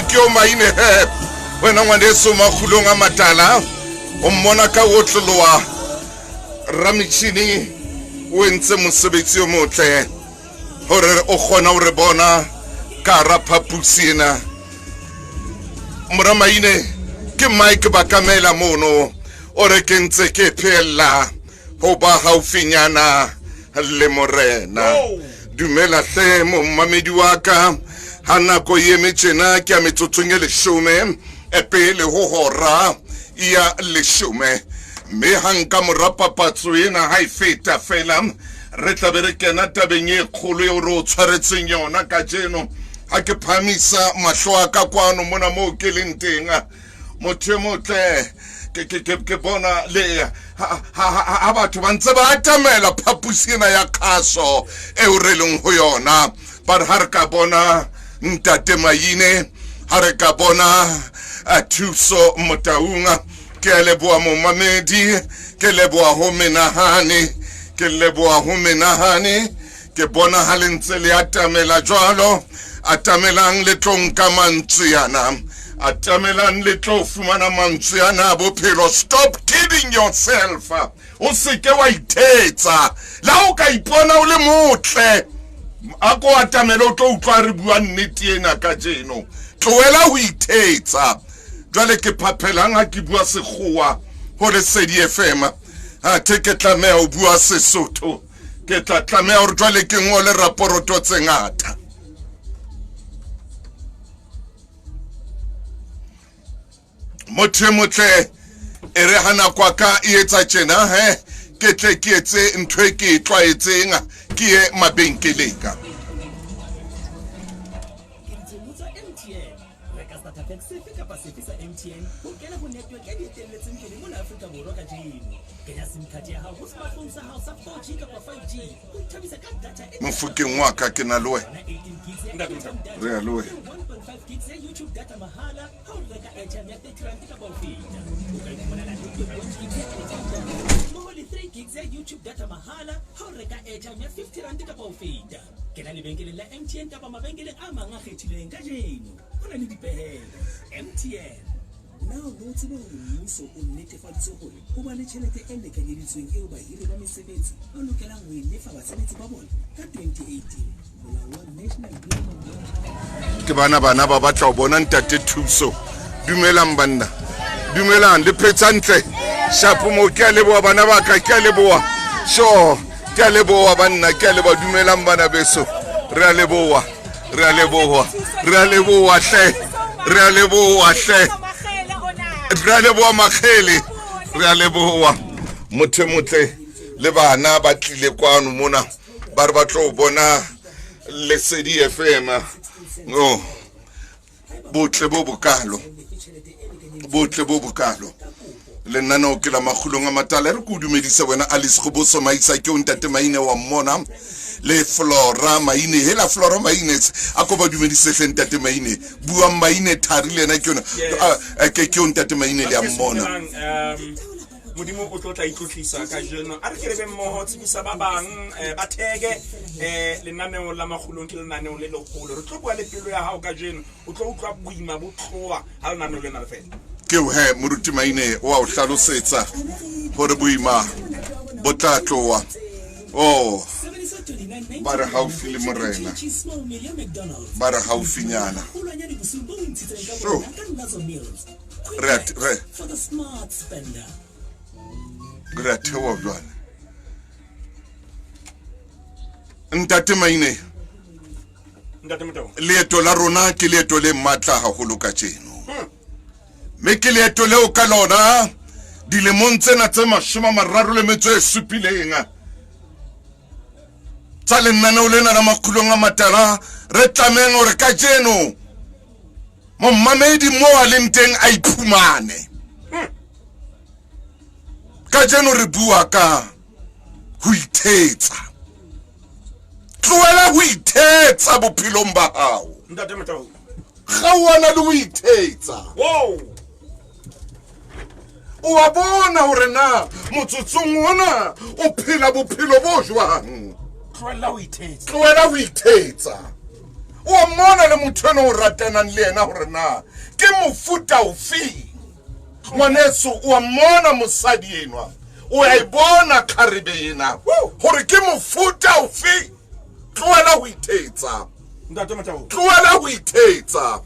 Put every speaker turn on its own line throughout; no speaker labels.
Ke o maine he wena ngwaneso makgulong a matala o mmona ka otloloa rametšhini o entse mosebetsi o motle gore o kgona go re bona ka ra phaposi ena. Mora Maine ke Mike Bakamela mono o re ke ntse ke phela ho ba haufinyana le morena. Dumela hle momamedi wa ka, ha nako e eme tjena ke ya metsotsong e leshome e pele ho hora ya leshome, mme hang ka mora papatso ena ha e feta fela re tla be re kena tabeng e kgolo eo re o tshwaretseng yona kajeno. Ha ke phahamisa mahlo a ka kwano mona moo ke leng teng, motho e motle, ke bona le ha batho ba ntse ba atamela phaposi ena ya kgaso eo re leng ho yona, ba re ha re ka bona ntate Maine, ha re ka bona Thuso Motaung. Ke a leboha momamedi, ke leboha ho menahane, ke leboha ho menahane. Ke bona ha le ntse le atamela jwalo. Atamelang le tlo nka mantswe ana, atamelang le tlo fumana mantswe ana a bophelo. Stop kidding yourself, o seke wa ithetsa. Le ha o ka ipona o le motle, a ko atamele o tlo utlwa re bua nnete ena kajeno. Tlohela ho ithetsa. Jwale ke phaphelang ha ke bua sekgowa ho Lesedi FM, athe ke tlameha ho bua Sesotho. Ke tla tlameha hore jwale ke ngole raporoto tse ngata. Motho e motle, e re ha nako a ka e etsa tjena he ke tle ke etse ntho e ke e tlwaetseng, ke ye mabenkeleng. Ka
Reka starter pack sefe kapa sefe sa MTN ho kena ho network e di etelletseng pele mona Afrika Borwa kajeno. Kenya SIM card ya hao ho smartphone sa hao sa 4G kapa 5G ho ithabisa ka data e
Mofokeng wa ka ke na le wena.
18 gigs ya airtime data
Re a le wena.
1.5 gigs ya YouTube data mahala ha o reka airtime ya 30 rand kapa ho feta. O ka iphumanela 2.1 gigs ya airtime data mmoho le 3 gigs ya YouTube data mahala ha o reka airtime ya 50 rand kapa ho feta. Kena lebenkeleng la MTN kapa mabenkeleng a mang a kgethilweng kajeno. Ho na le dipehelo. MTN.
Na o ne o tseba hore mmuso o nnetefaditse hore ho ba le tjhelete e lekanyeditsweng eo bahiri ba mesebetsi ba lokelang ho e lefa basebetsi ba bona ka 2018? Molao wa National Minimum Wage
Ke bana bana ba batla ho bona ntate Thuso. Dumelang banna, dumelang, le phetse hantle? Shapo moo. Ke a leboha bana ba ka, ke a leboha. Sure, ke a leboha banna, ke a leboha. Dumelang bana beso, re a leboha, re a leboha, re a leboha hle, re a leboha hle, re a leboha makgele, re a leboha. Motho e motle, le bana ba tlile kwano mona ba re ba tlo bona Lesedi FM. Oh, botle bo bokalo, botle bo bokalo. Lenaneo ke la Makgulong a Matala. E re ke o dumedise wena Alice Goboso Maisa, ke o ntate Maine wa mmona le Flora Maine. Hela Flora Maine, a ko ba dumedise hle ntate Maine. Buang Maine thari le ena ke yona. Ke o ntate Maine le a mmona.
Modimo o tlo tla itlotlisa kajeno. A re ke re be mmoho, tsebisa ba bang, ba thege lenaneo la Makgulong ke lenaneo le leholo. Re tlo bua le pelo ya hao kajeno, o tlo utlwa boima bo tloha ha lenaneo lena le fela.
Ke o he moruti Maine o a o hlalosetsa hore boima bo tla tloha. Oh, ba re haufi le morena, ba re haufinyana. So re a re re a theoha jwale ntate Maine.
Ntate Motau.
Leeto la rona ke leeto le matla haholo kajeno, mme ke leeto leo ka lona dilemong tsena tse 37 tsa lenaneo lena la Makgulong a Matala re tlamehang hore kajeno momamedi mo a leng teng a iphumane. Kajeno re bua ka ho ithetsa. Tlohela ho ithetsa bophelong ba hao.
Ntate Motau.
Kgaoana le ho ithetsa.
Wow.
O a bona hore na motsotsong ona o phela bophelo bo jwang.
Tlohela ho ithetsa.
Tlohela ho ithetsa. O mmona le motho eno o ratanang le yena gore na ke mofuta ofeng. Ngwaneso, o a mmona mosadi enwa, o a e bona kgarebe ena gore ke mofuta ofe. Tlohela go ithetsa.
Ntate Motau.
Tlohela go ithetsa.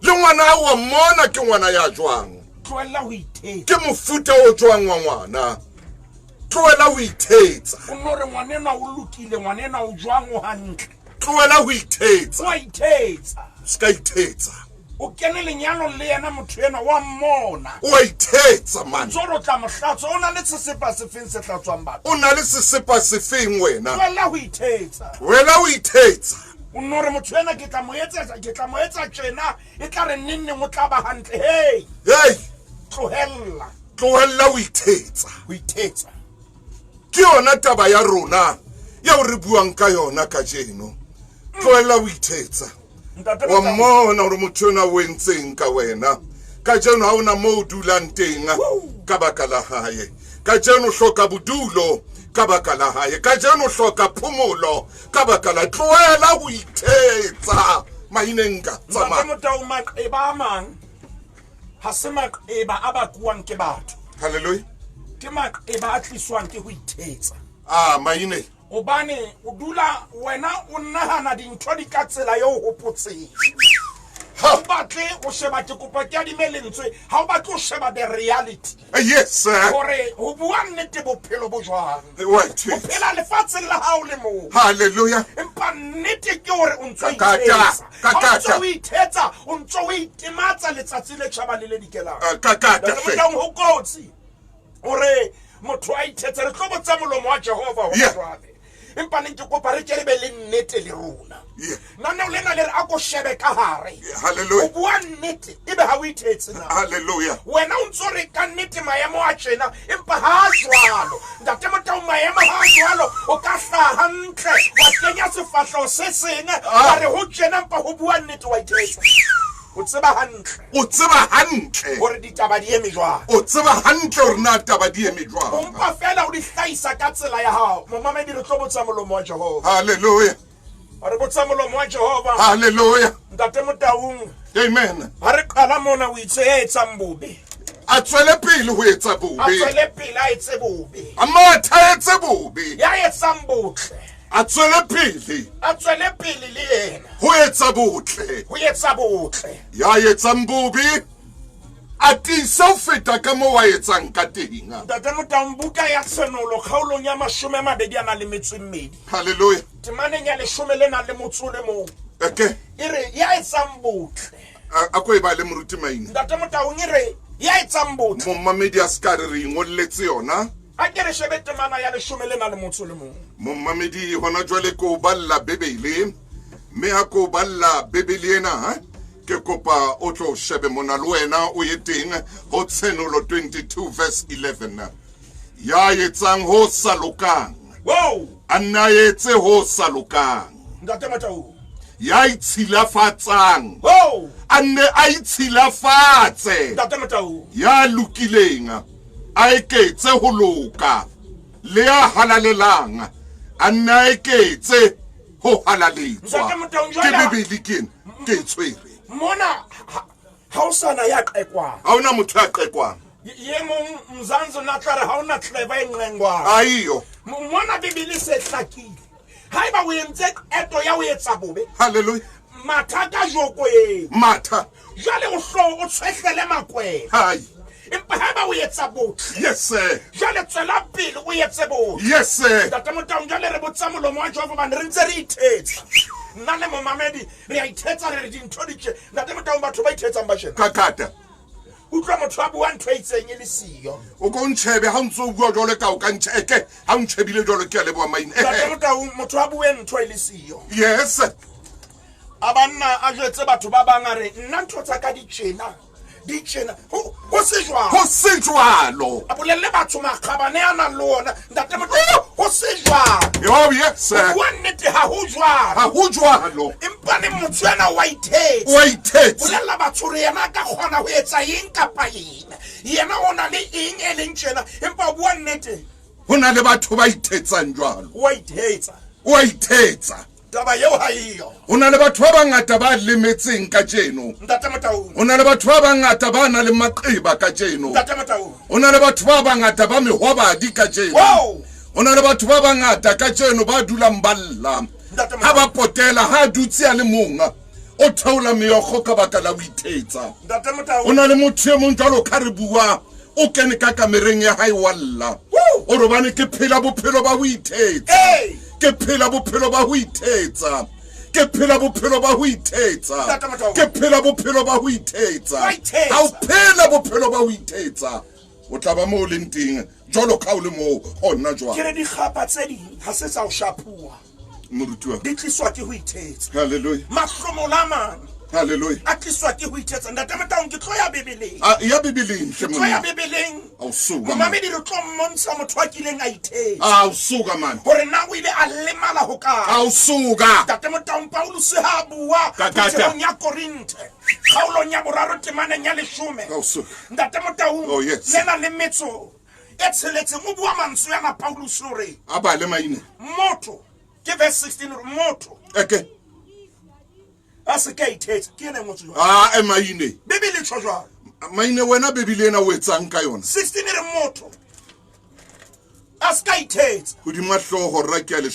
Le ngwana o a mmona ke ngwana ya jwang.
Tlohela go ithetsa.
Ke mofuta o jwang wa ngwana. Tlohela go ithetsa.
O no re ngwanenwa o lokile, ngwanenwa o jwang, o hantle.
Tlohela go ithetsa.
O a ithetsa.
Se ka ithetsa.
O kene lenyalong le yena motho enwa, wa mmona.
O a ithetsa, man.
Ntso re o tla mo hlatswa, o na le sesepa sefeng se hlatswang batho?
O na le sesepa sefeng wena?
Tlohela ho ithetsa.
Tlohela ho ithetsa.
O no re motho enwa ke tla mo etsetsa, ke tla mo etsa tjena, e tla re neng neng o tla ba hantle. Hey!
Hey!
Tlohella.
Tlohella ho ithetsa.
Ho ithetsa.
Ke yona taba ya rona eo re buang ka yona kajeno. Tlohella ho ithetsa. Wa mmona gore motho ona o entseng ka wena kajeno, ha ona moo o dulang teng ka baka la hae. Kajeno o hloka bodulo ka baka la hae. Kajeno o hloka phomolo ka baka la. Tlohela ho ithetsa maineng ka
tsamaya. Motau, maqeba a mang ha se maqeba a bakuwang ke batho.
Hallelujah.
Ke maqeba a tliswang ke ho ithetsa.
Ah, maine.
Hobane o dula wena o nahana dintho di ka tsela eo o hopotseng. Ha o batle ho sheba, ke kopa ke adime lentswe, ha o batle ho sheba the reality.
Yes, sir.
Hore ho bua nnete bophelo bo jwang.
Wa ithetsa.
O phela lefatsheng la hao le moo.
Hallelujah.
Empa nnete ke hore o ntso
Kakata,
ithetsa. Ha o
kakata.
ntso o ithetsa, o ntso o itematsa letsatsi le tjhaba le le dikelang.
Kakata
Ntate
hle.
Motaung, ho kotsi hore motho a ithetse. Re tlo botsa molomo wa Jehova hona jwale. Empa neng ke kopa re ke re be le nnete le rona. Naneo lena le re a ko shebe ka hare.
Hallelujah.
O bua nnete ebe ha o ithetse na.
Hallelujah.
Wena o ntso re ka nnete maemo a tjena, empa ha a jwalo. Ntate Motau, maemo ha a jwalo, o ka hlaha hantle, wa kenya sefahleho se seng, wa re ho tjena, empa ho bua nnete wa ithetsa. O tseba hantle.
O tseba hantle.
Hore ditaba di eme jwang.
O tseba hantle hore na taba di eme jwang.
O mpa fela o di hlahisa ka tsela ya hao. Momamedi, re tlo botsa molomo wa Jehova.
Hallelujah.
Re botsa molomo wa Jehova.
Hallelujah.
Ntate Motaung.
Amen.
Ha re qala mona o itse ya etsang bobe.
A tswele pele ho etsa bobe.
A tswele pele a etse bobe.
A matha a etse bobe.
Ya etsang botle.
A tswele pele.
A tswele pele le yena.
Ho etsa botle.
Ho etsa botle.
Ya etsang bobe a tiise ho feta ka moo a etsang ka teng.
Ntate Motaung, buka ya Tshenolo kgaolong ya 22 a nang le metso e mmedi.
Hallelujah.
Temaneng ya 10 le nang le motso o le mong.
Okay.
E re ya etsang botle.
A ko e bale moruti Maine.
Ntate Motaung, e re ya etsang botle.
Momamedi a se ka re re ingolletse yona.
A ke re shebe temana ya 10 le nang le motso o le mong.
Momamedi, hona jwale ke o balla Bibele, mme ha ke o balla Bibele ena, ke kopa o tlo shebe mona le wena o ye teng ho Tshenolo 22 verse 11. Ya etsang ho sa lokang.
Wow!
A nna etse ho sa lokang.
Ntate Motau.
Ya itshilafatsang.
Wow!
A nne a itshilafatse.
Ntate Motau.
Ya lokileng a eketse ho loka, le ya halalelang a nne a eketse ho halaletswa.
Ntate Motaung,
Ke
jwale ha-
Bibele ke ena, ke e tshwere.
Mona ha o sana ya qekwang.
Ha hona motho ya qekwang.
Ye mong Mzansi o na tla re ha hona clever e nqengwang.
Aiyo.
Mona Bibele se hlakile. Haeba o entse qeto ya ho etsa bobe.
Hallelujah.
Matha ka joko eo.
Matha.
Jwale o hlo o tshwehlele makwele.
Hai.
Empa haeba o etsa botle.
Yes sir.
Jwale tswela pele o etse botle.
Yes sir.
Ntate Motaung, jwale re botsa molomo wa Jehova hobane re ntse re ithetsa. Nna le momamedi re a ithetsa, re re dintho di tje. Ntate Motaung, batho ba ithetsang ba tjena.
Kakata.
Utlwa motho a bua ntho e itseng e le siyo.
O ko ntjhebe ha o ntso o bua jwalo ka o ka ntjheke, ha o ntjhebile jwalo ke a leboha maine.
Ntate Motaung, motho a bue ntho e le siyo.
Yes.
A banna a jwetse batho ba bang a re nna ntho tsa ka di tjena. Di tjena. Ho se jwalo.
Ho se jwalo.
A bolelle batho makgabane a nang le ona. Ntate Motaung, ho se jwalo.
Oh, yes, sir.
Ho bua nnete ha ho jwalo.
Ha ho jwalo.
Empa ne motho ena wa ithetsa.
Wa ithetsa.
Bolella batho hore yena a ka kgona ho etsa eng kapa eng. Yena o na le eng e leng tjena. Empa ho bua nnete.
Ho na le batho ba ithetsang jwalo.
Wa ithetsa.
Wa ithetsa.
Taba eo ha eyo.
Ho na le batho ba bangata ba lemetseng kajeno.
Ntate Motaung.
Ho na le batho ba bangata ba nang le maqeba kajeno.
Ntate Motaung.
Ho na le batho ba bangata ba mehwabadi kajeno.
Wow!
Ho na le batho ba bangata kajeno ba dulang ba lla.
Ntate
Ha ba potela, ha a dutse a le mong, o theola meokgo ka baka la ho ithetsa.
Ntate Motaung.
Ho na le motho e mong jwalo ka re bua, o kene ka kamereng ya hae wa lla.
Woo!
O re hobane ke phela bophelo ba ho ithetsa.
Hey!
Ke phela bophelo ba ho ithetsa. Ke phela bophelo ba ho ithetsa.
Ntate Motaung.
Ke phela bophelo ba ho ithetsa.
Wa ithetsa.
Ha o phela bophelo ba ho ithetsa, o tla ba moo o leng teng jwalo ka ha o le moo hona
Ke
jwale.
re dikgapa tse ding ha se tsa ho shapuwa.
Moruti wa ka.
Di tliswa ke ho ithetsa.
Hallelujah.
Mahlomola a mang
Hallelujah.
a tliswa ke ho ithetsa. Ntate Motaung, ke tlo ya Bibeleng.
A ya Bibeleng hle
Ke tlo ya
monna.
Bibeleng.
Ao suka man.
Momamedi re tlo mmontsha motho a kileng a ithetsa.
Ao suka man.
Hore na o ile a lemala ho kae.
Ao suka.
Ntate Motaung, Paulus ha a bua
Kakata.
phuthehong ya Korinthe, kgaolong ya boraro temaneng ya leshome.
Ao suka.
Ntate Motaung,
Oh, yes.
lena le metso e tsheletseng o bua mantswe ana Paulus o re
A bale maina.
motho ke verse 16 o re motho
Eke.
a se ke a ithetsa. Ke ena e ngotswe jwalo.
A e maine.
Bibele e tjho jwalo.
Maine wena Bibele ena o etsang ka yona?
16 e re motho a se ka ithetsa.
Hodima hlooho rra ke a le